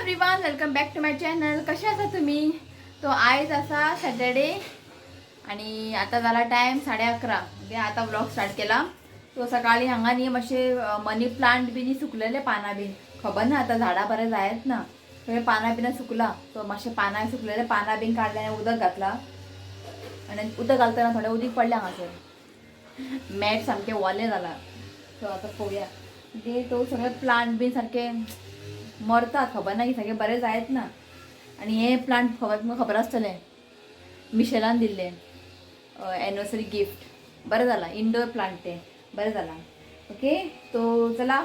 Everyone, welcome back to my channel. कसे आसा तुम्ही? तो आयज आसा सॅटर्डे आणि आता झाला टायम 11:30. म्हणजे आता व्लॉग स्टार्ट केला. तो सकाळी हांगा न्ही मातशे मनी प्लांट बी न्ही सुकलेले, पानां बीन खबर ना, आतां झाडां बरें जायत ना, सगळे पानां बिनां सुकला. सो मातशे पानां सुकलेले पानां बीन काडले आनी उदक घातला. आनी उदक घालतना थोडें उदीक पडलें हांगासर, मॅट सामकें ओलें जालां. सो आतां पळोवया ते तो सगळे प्लांट बीन सारके मरतात, खबर ना की सगळे बरे जायत ना. आनी हे प्लांट खबर तुमकां खबर आसतलें, मिशेलान दिल्लें एनिवर्सरी गिफ्ट. बरें जालां, इंडोर प्लांट तें बरें जालां. ओके, तो चला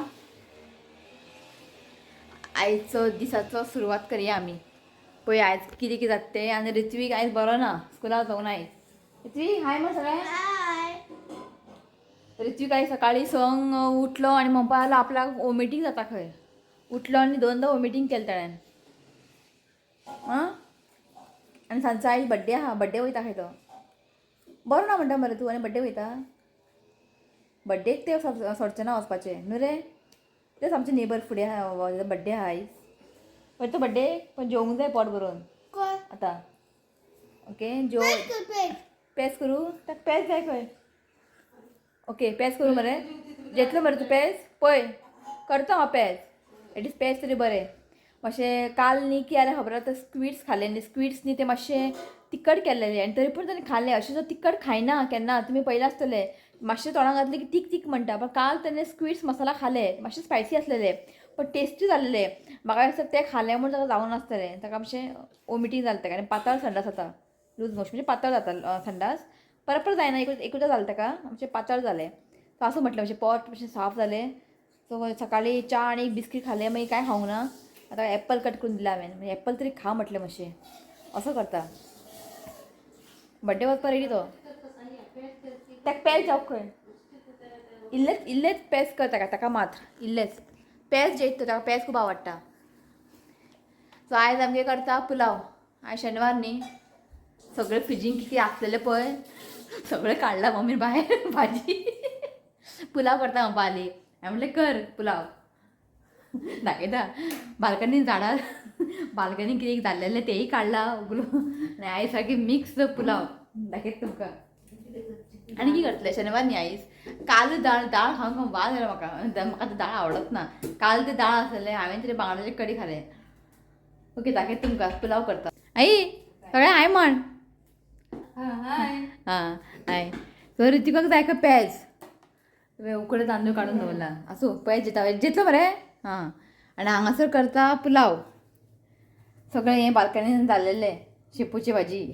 आयचो दिसाचो सुरवात करया आमी. पळय आयज कितें कितें जाता तें. आनी ऋत्वीक आयज बरो ना, स्कुलाक वचूंक ना आयज. ऋत्वीक हाय म्हण सगळ्यांक. ऋत्वीक आयज सकाळी 6 उठलो आनी म्हणपाक लागलो आपल्याक वॉमिटींग जाता खंय. उठलो आनी दोनदा वॉमिटींग केलें ताणें. आं, आनी सांजचो आयज बड्डे आहा, बड्डे वयता खंय तो. बरो ना म्हणटा मरे तूं आनी बड्डे वयता. बड्डेक ते सोडचें ना वचपाचें न्हू रे. तेच आमचे नेबर फुडें आहा, बड्डे आहा आयज. वयता बड्डे, पण जेवंक जाय पोट भरून आतां. ओके, जेव पेज करूं ताका, पेज जाय खंय. ओके, पेज करूं मरे, जेतलो मरे तूं पेज पळय करता हांव पेज. एटलीस्ट पेज तरी बरें. मातशें काल न्ही की जालें खबर आतां, स्क्विड्स खाले न्ही, स्क्विड्स न्ही ते मातशें तिखट केल्लेले आनी तरी पूण ताणें खालें. अशें जो तिखट खायना केन्ना, तुमी पळयलां आसतलें, मातशें तोंडाक घातलें की तीक तीक म्हणटा. पण काल ताणें स्क्विड्स मसाला खाले, मातशे स्पायसी आसलेले पण टेस्टी जाल्ले. म्हाका दिसता ते खाले म्हूण ताका जावं नासतलें, ताका मातशें वॉमिटींग जालें ताका. आनी पातळ संडास जाता, लूज मोशन म्हणजे पातळ जाता संडास, परत परत जायना, एकूच जालें ताका, मातशें पातळ जालें. सो आसूं म्हटलें, मातशें पोट मातशें साफ जालें. सो सकाळी च्या आनी बिस्कीट खालें, मागीर कांय खावंक ना. आतां एप्पल कट करून दिला हांवें, मागीर एप्पल तरी खा म्हटलें मातशें. असो करता. बड्डे वचपा रेडी तो. ताका पेज जावं खंय, इल्लेच इल्लेच पेज कर ताका, ताका मात्र इल्लेच पेज जेयत तो, ताका पेज खूब आवडटा. सो आयज आमगे करता पुलाव. आयज शेनवार न्ही, सगळें फ्रिजीन कितें आसलेलें पळय सगळें काडलां मम्मीन भायर. भाजी पुलाव करता म्हणपा आली. हांवें म्हणलें कर पुलाव. दाखयता बाल्कनीन झाडां, बाल्कनीन कितें जाल्लेलें तेंय काडलां उगलो. आनी आयज सारकें मिक्स पुलाव दाखयता तुमकां. आनी कितें करतलें, शेनवार न्ही आयज. काल दाळ दाळ खावन खावन वाज आयलो म्हाका. म्हाका ती दाळ आवडत ना. काल ती दाळ आसलेलें, हांवें तरी बांगड्याची कडी खालें. ओके, दाखयता तुमकां पुलाव करता. आई सगळें हाय म्हण. हां हाय. सो ऋतिकाक जाय खंय पेज, तुवें उकडे तांदूळ काडून दवरला. आसूं, पेज जेता, जेतलो मरे. हां, आनी हांगासर करता पुलाव. सगळें हें बाल्कनीन जाल्लेलें शेपूची भाजी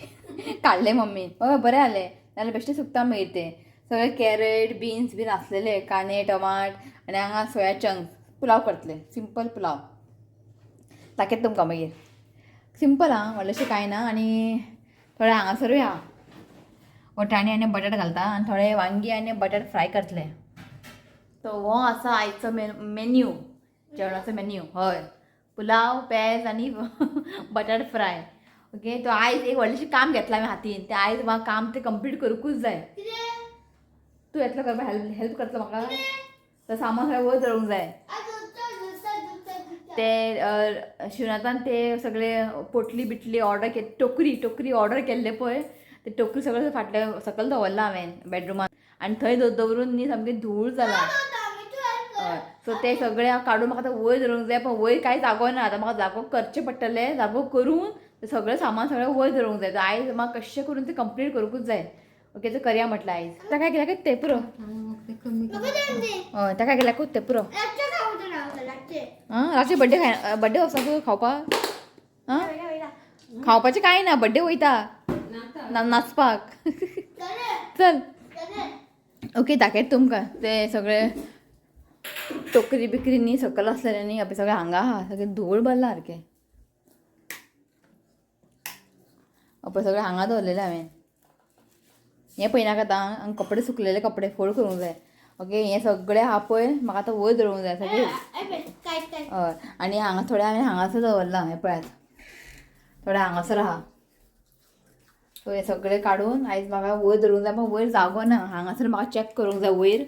काडलें मम्मीन. हय बरें जालें, नाल्यार बेश्टें सुकता मागीर तें सगळें. कॅरेट बिन्स बीन आसलेले, कांदे टमाट आनी हांगा सोया चंक्स. पुलाव करतले, सिंपल पुलाव दाखयता तुमकां मागीर. सिंपल आं, व्हडलेंशें कांय ना. आनी थोडें हांगासरूय आहा, वटाणे आनी बटाट घालता आनी थोडे वांगी आनी बटाट फ्राय करतले. सो हो आसा आयचो मेन्यू, जेवणाचो मेन्यू. हय, पुलाव, पेज आनी बटाट फ्राय. ओके, तो आयज एक व्हडलेंशें काम घेतलां हांवें हातीन, तें आयज म्हाका काम तें कंप्लीट करूंकूच जाय. तूं येतलो करपाक, हेल्प हेल्प करतलो म्हाका? तो सामान सगळें वयर दवरूंक जाय. ते शिवनाथान ते सगळे पोटली बिटली ऑर्डर के, टोकरी टोकरी ऑर्डर केल्ले पळय, ते टोकरी सगळें फाटले सकयल दवरलां हांवें बेडरुमान आनी थंय दवरून न्ही सामकें धूळ जाला. हय, सो ते सगळें हांव काडून म्हाका आतां वयर धरूंक जाय, पण वयर कांय जागो ना. आतां म्हाका जागो करचें पडटलें, जागो करून ते सगळें सामान सगळें वयर धरूंक जाय. आयज म्हाका कशें करून तें कंप्लीट करूंकूच जाय. ओके, ते करया म्हटलें आयज. ताका केल्याकूच तें पुरो. हय, ताका केल्याकूच तें पुरो. आं, रातचे बड्डे खाय, बड्डे वचता तूं खावपाक? आं, खावपाचें कांय ना, बड्डे वयता ना नाचपाक. चल, ओके, दाखयता तुमकां ते सगळे टोकरी बिकरी न्ही सकयल आसलेले न्ही, आपले सगळें हांगा आहा, सगळें धूळ भरला सारकें. पळय सगळें हांगा दवरलेलें हांवें. हें पळयनाका आतां, हांगा कपडे सुकलेले कपडे फोल्ड करूंक जाय. ओके, हें सगळें आहा पळय, म्हाका आतां वयर दवरूंक जाय सगळें. हय, आनी हांगा थोडें हांवें हांगासर दवरलां, हें पळयात, थोडें हांगासर आहा. सो हें सगळें काडून आयज म्हाका वयर दवरूंक जाय, पण वयर जागो ना. हांगासर म्हाका चॅक करूंक जाय वयर,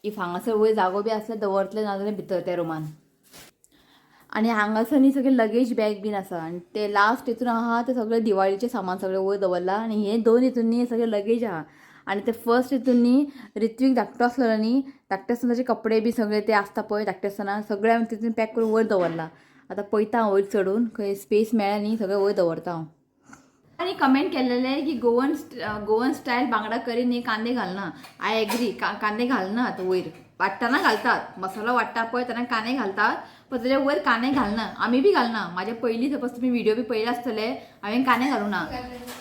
if हांगासर वयर जागो बी आसल्यार दवरतलें, नाजाल्यार भितर त्या रुमान. आनी हांगासर न्ही सगळें लगेज बॅग बीन आसा आनी ते लास्ट हितून आहा ते सगळे दिवाळीचें सामान सगळें वयर दवरलां आनी हे दोन हितून न्ही सगळें लगेज आहा. आनी ते फर्स्ट हितून न्ही ऋत्वीक धाकटो आसलेलो न्ही, धाकटे आसतना ताचे कपडे बी सगळे ते आसता पळय धाकटे आसतना सगळे हांवें तितून पॅक करून वयर दवरलां. आतां पळयता हांव वयर चडून खंय स्पेस मेळ्ळा न्ही सगळें वयर दवरता हांव. आनी कमेंट केलेले की गोवन गोवन स्टायल बांगडा करी न्ही कांदे घालना. I agree, कांदे घालना आतां वयर वाडटना घालतात, मसालो वाडटा पळय तेन्ना कांदे घालतात, पण तेजे वयर कांदे घालना. आमी बी घालना. म्हाजे पयलीं सपोज तुमी व्हिडिओ बी पळयले आसतले हांवें कांदे घालूं ना.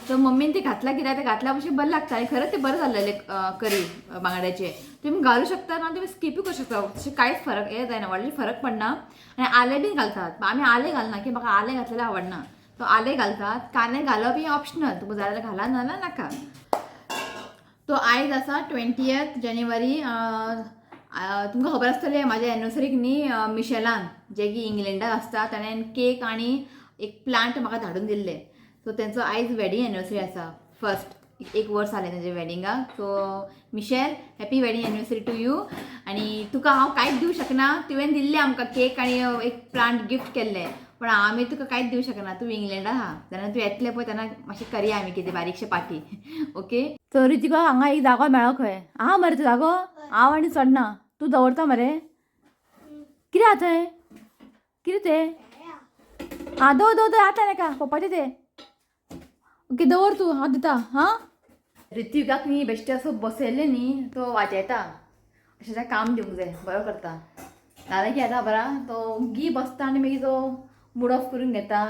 सो मम्मीन ते घातला कित्याक ते घातल्या भशेन बरें लागता आनी खरेंच ते बरें जाल्लेलें करी बांगड्याचे. तुमी घालू शकता ना तुमी स्किपूय करूं शकता, तशें कांयच फरक हें जायना, व्हडलें फरक पडना. आनी आलें बीन घालतात, आमी आलें घालना की म्हाका आलें घातलेलें आवडना, तो आलें घालतात. कांदे घालप हें ऑप्शनल, तुमकां जाय जाल्यार घाला ना जाल्यार नाका. तो आयज आसा 20 जानेवारी. तुमकां खबर आसतलें म्हाज्या एनिवर्सरीक न्ही मिशेलान जे की इंग्लंडाक आसता ताणें केक आनी एक प्लांट म्हाका धाडून दिल्ले. सो तेंचो आयज वेडींग एनिवर्सरी आसा, फर्स्ट एक वर्स जालें तेंच्या वेडिंगाक. So Michelle, happy wedding anniversary to you. आनी तुका हांव कांयच दिवं शकना, तुवें दिल्लें आमकां केक आनी एक प्लांट गिफ्ट केल्लें, पण आमी तुका कांयच दिवं शकना, तूं इंग्लंडाक आहा. तेन्ना तूं येतलें पळय तेन्ना मातशें करया आमी कितें बारीकशें पार्टी. ओके. सो रितिका हांगा एक जागो मेळ्ळो खंय आहा मरे तो जागो, हांव आनी चडना, तूं दवरता मरे. कितें आहा थंय, कितें तें? आं दवर दवर दवर आतां नाका पप्पाचें तें. ओके दवर तूं, हांव दिता. हां ऋत्विकाक न्ही बेश्टे असो बसयल्ले न्ही तो वाजयता, अशें ताका काम दिवंक जाय, बरो करता. नाजाल्यार कितें जाता खबर आहा, तो ओगी बसता आनी मागीर तो मूड ऑफ करून घेता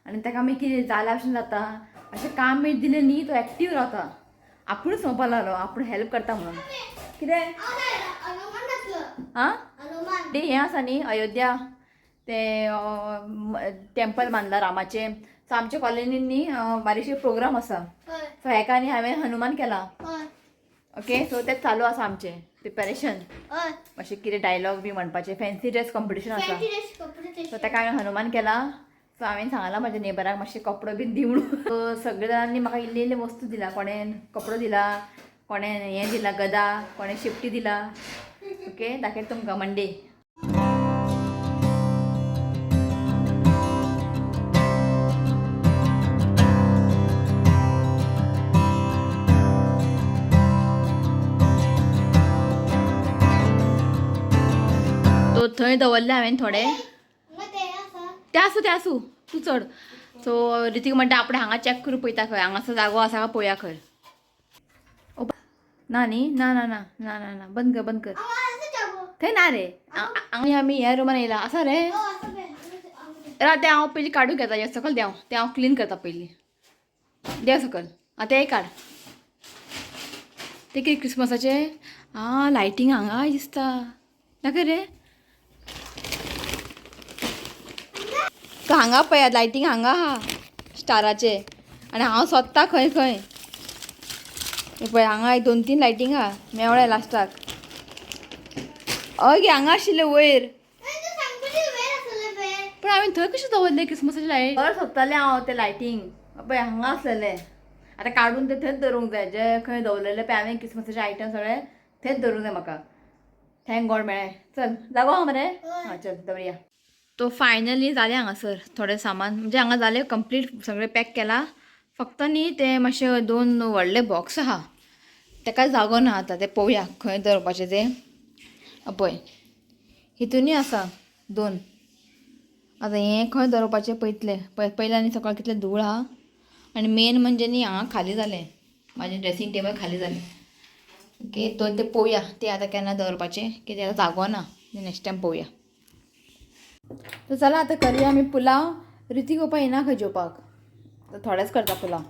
आनी ताका मागीर कितें जाल्या भशेन जाता. अशें काम बी दिलें न्ही तो एक्टीव रावता, आपुणूच म्हणपाक लागलो आपूण हेल्प करता म्हणून. कितें आं ते हें आसा न्ही अयोध्या तें टेम्पल बांदलां रामाचें. सो आमच्या कॉलनीन न्ही बारीकशे प्रोग्राम आसा, सो हेका न्ही हांवें हनुमान केला. ओके सो तें चालू आसा आमचें प्रिपेरेशन, मातशें कितें डायलॉग बी म्हणपाचें, फॅन्सी ड्रेस कॉम्पिटिशन आसा, सो ताका हांवें हनुमान केला. सो हांवें सांगलां म्हाज्या नेबराक मातशें कपडो बीन दी म्हणून. सो सगळे जाणांनी म्हाका इल्ले इल्ले वस्तू दिला, कोणें कपडो दिला, कोणें हें दिला गदा, कोणें शेपटी दिला. ओके दाखयता तुमकां मंडे. तो थंय दवरले हांवें थोडे, ते आसूं ते आसूं तूं चड. सो ऋतिक म्हणटा आपण हांगा चॅक करून पळयता खंय हांगासर जागो आसा काय पळोवया खंय. ना न्ही, ना ना ना ना ना ना, बंद कर बंद कर, थंय ना रे. आमी आमी ह्या रुमान येयला आसा रे. राव तें हांव पयलीं काडून घेता, हें सकयल देंव, तें हांव क्लीन करता पयलीं. देंव सकयल, आं तेंय काड. तें कितें क्रिसमसाचें? आं लायटींग हांगा दिसता, दाखय रे. तो हांगा पळयात लायटींग हांगा आहा स्टाराचे, आनी हांव सोदता खंय खंय. पळय हांगा एक 2-3 लायटींग आहा, मेवळे लास्टाक. हय गे हांगा आशिल्ले वयर, पण हांवें थंय कशें दवरलें क्रिसमसाचे लायट? बरें सोदतालें हांव तें लायटींग, पळय हांगा आसलेलें. आतां काडून तें थंयच दवरूंक जाय, जे खंय दवरलेले पळय हांवें क्रिसमसाचे आयटम सगळे थंयच दवरूंक जाय म्हाका. Thank God मेळ्ळें. चल जागो आहा मरे, हां चल दवरया. तो फायनली जालें हांगासर थोडें सामान, म्हणजे हांगा जालें कंप्लीट सगळें पॅक केलां. फक्त न्ही तें मातशें 2 व्हडले बॉक्स आहा तेका जागो ना आतां, तें पळोवया खंय दवरपाचें तें. पळय हितूनय आसा 2, आतां हें खंय दवरपाचें पळयतलें. पयलें आनी सकाळ कितलें धूळ आहा, आनी मेन म्हणजे न्ही हांगा खाली जालें, म्हाजें ड्रेसींग टेबल खाली जालें. ओके तो तें पळोवया तें आतां केन्ना दवरपाचें, कित्याक आतां जागो ना, नेक्स्ट टायम पळोवया. तर चला आतां करूया आमी पुलाव. ऋतिक पप्पा येना खंय जेवपाक, तर थोडेच करता पुलाव.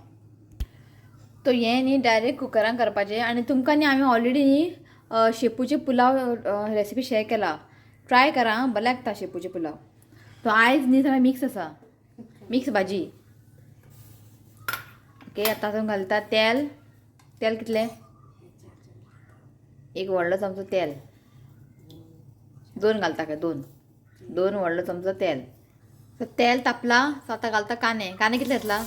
तो हें न्ही डायरेक्ट कुकरान करपाचें. आनी तुमकां न्ही आमी ऑलरेडी न्ही शेपूचे पुलाव रेसिपी शेअर केला, ट्राय करा बरें लागता शेपूचे पुलाव. तो आयज न्ही सगळें मिक्स आसा, मिक्स भाजी. ओके आतां तातूंत घालता तेल. तेल कितलें? एक व्हडलो चमचो तेल, 2 घालता काय? 2 व्हडलो चमचो तेल. सो तेल तापला, सो आतां घालता कांदे. कांदे कितले घातला?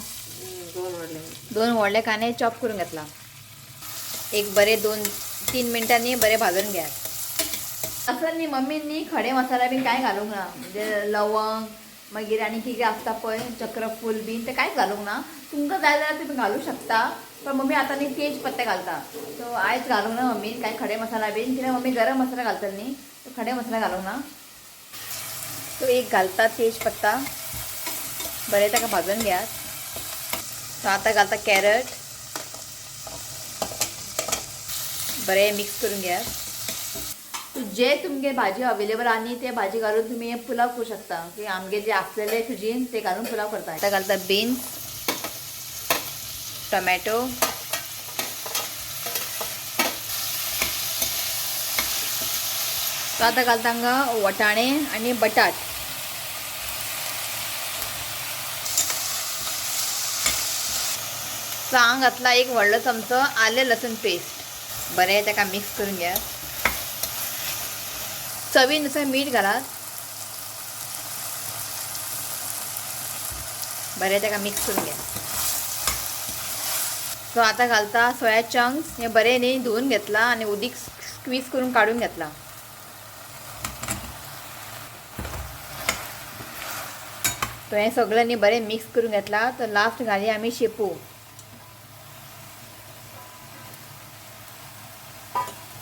2 व्हडले कांदे चॉप करून घेतला. एक बरे 2-3 मिनटांनी बरे भाजून घ्या. असं न्ही मम्मी न्ही खडे मसाला बीन कांय घालूंक ना, म्हणजे लवंग मागीर आनी कितें आसता पळय चक्रफूल बीन तें कांयच घालूंक ना. तुमकां जाय जाल्यार तुमी घालूं शकता, पण मम्मी आतां न्ही तेज पत्ते घालता. सो आयज घालूंक ना मम्मीन कांय खडे मसाला बीन, कित्याक मम्मी गरम मसाला घालतली न्ही, सो खडे मसाला घालूंक ना. सो एक घालता तेज पत्ता, बरें ताका भाजून घेयात. सो आतां घालता कॅरट, बरें मिक्स करून घेयात. जे तुमगे भाजी अवेलेबल आहा न्ही ते भाजी घालून तुमी हे पुलाव करूं शकता. की आमगे जे आसलेले तुजीन ते घालून पुलाव करता. आतां घालता बीन्स, टोमॅटो, सो आतां घालता हांगा वटाणे आनी बटाट. सो हांगा घातला एक व्हडलो चमचो आलें लसूण पेस्ट, बरें ताका मिक्स करून घेयात. चवीनुसार मीठ घालात, बरें ताका मिक्स करून घ्या. सो आतां घालता सोया चंक्स, हे बरें न्ही धुवून घेतला आनी उदीक स्क्वीज करून काडून घेतला. तो हें सगळें न्ही बरें मिक्स करून घेतला. तर लास्ट घाली आमी शेपू,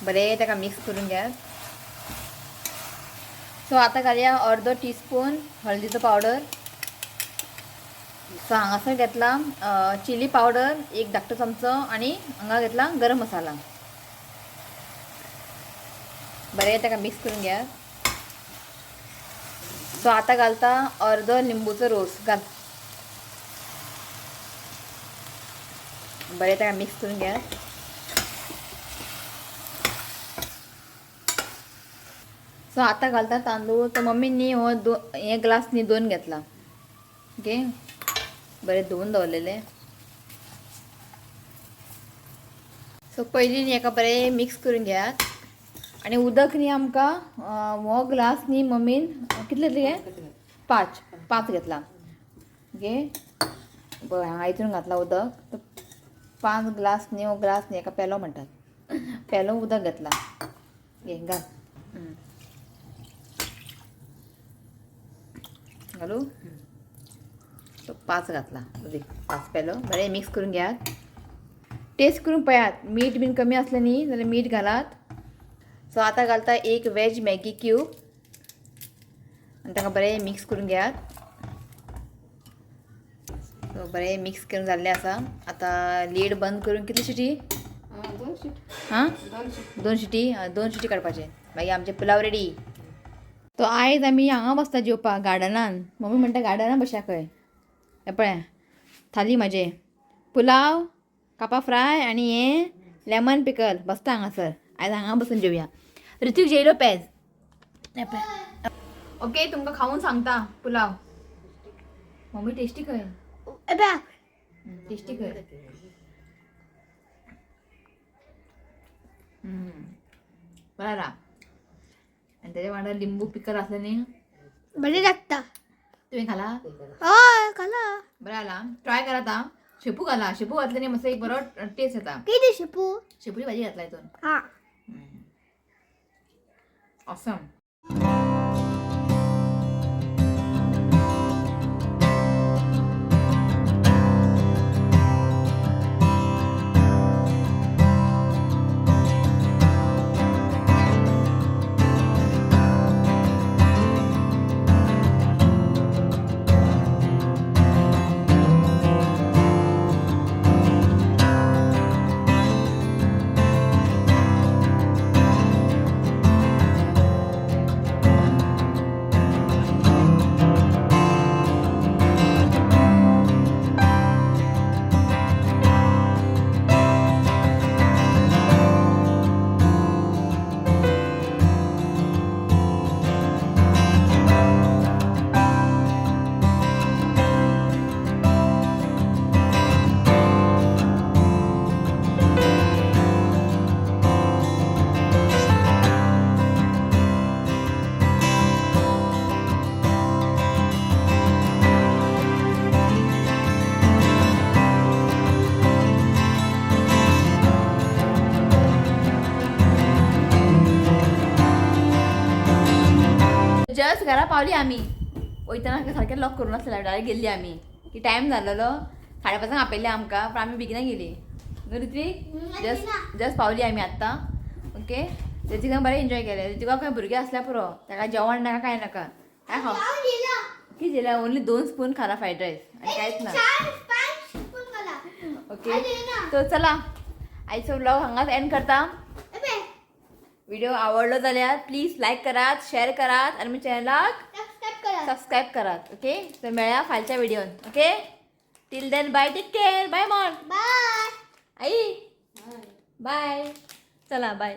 बरें ताका मिक्स करून घेयात. सो आतां घालया अर्दो टीस्पून हळदीचो पावडर. सो हांगासर घेतला चिली पावडर एक धाकटो चमचो आनी हांगा घेतला गरम मसाला, बरें ताका मिक्स करून घेयात. सो आतां घालता अर्दो लिंबूचो रोस घाल, बरें ताका मिक्स करून घेयात. सो आतां घालता तांदूळ. तर मम्मी न्ही हो हे ग्लास न्ही दोन घेतला. ओके, बरें धुवून दवरलेले. सो पयलीं न्ही हेका बरें मिक्स करून घेयात. आनी उदक न्ही आमकां हो ग्लास न्ही मम्मीन कितले घेतले? पांच घेतला. ओके, पळय हांगा हितून घातला उदक. 5 ग्लास न्ही हो ग्लास न्ही हेका पेलो म्हणटात, पेलो उदक घेतला. घे घाल, घालू. सो 5 घातला उदीक, 5 पेलो. बरें मिक्स करून घेयात. टेस्ट करून पळयात, मीठ बीन कमी आसलें न्ही जाल्यार मीठ घालात. सो आतां घालता एक वेज मॅगी क्यूब आनी ताका बरें मिक्स करून घेयात. सो बरें मिक्स करून जाल्लें आसा. आतां लीड बंद करून कितली शिटी? हां, 2 शिटी, 2 शिटी काडपाचें. मागीर आमचें पुलाव रेडी. तो आयज आमी हांगा बसता जेवपाक गार्डनान. मम्मी म्हणटा गार्डनान बसया खंय. हें पळय थाली म्हाजे, पुलाव, कापां फ्राय आनी हें लेमन पिकल. बसता हांगासर आयज हांगा बसून जेवया. ऋत्विक जेयलो पेज. हें पळय. ओके, तुमकां खावून सांगता पुलाव. मम्मी टेस्टी खंय, टेस्टी खंय. बरं रा. आनी तेज्या वांगडा लिंबू पिकल आसलें न्ही बरें लागता. तुवें खाला? हय खाला. बरें आला, ट्राय करात आं. शेपू घाला, शेपू घातले न्ही मातसो एक बरो टेस्ट येता. कितें शेपू? शेपूची भाजी घातला हितून. हां. ऑसम. जस्ट घरा पावली आमी. वयतना सारकें लॉक करून आसलें, डायरेक्ट गेल्ली आमी की टायम जाल्लो. 5:30 आपयल्लें आमकां, पण आमी बेगिना गेली न्हू ऋत्वीक? जस्ट जस्ट पावली आमी आत्तां. ओके, ऋतिकान बरें एन्जॉय केलें. ऋतिका खंय भुरगें आसल्यार पुरो, ताका जेवण नाका, कांय नाका. काय खाव कितें जेयला? ओन्ली 2 स्पून खाला फ्रायड रायस आनी कांयच ना. ओके, तो चला, आयचो व्लॉग हांगाच एंड करता. व्हिडिओ आवडलो जाल्यार प्लीज लायक करात, शेअर करात आनी म्हज्या चॅनलाक सबस्क्राईब करात. ओके, तर मेळया फालच्या व्हिडिओन. Okay, till then bye, take care, bye मॉन. बाय. आई बाय, चला बाय.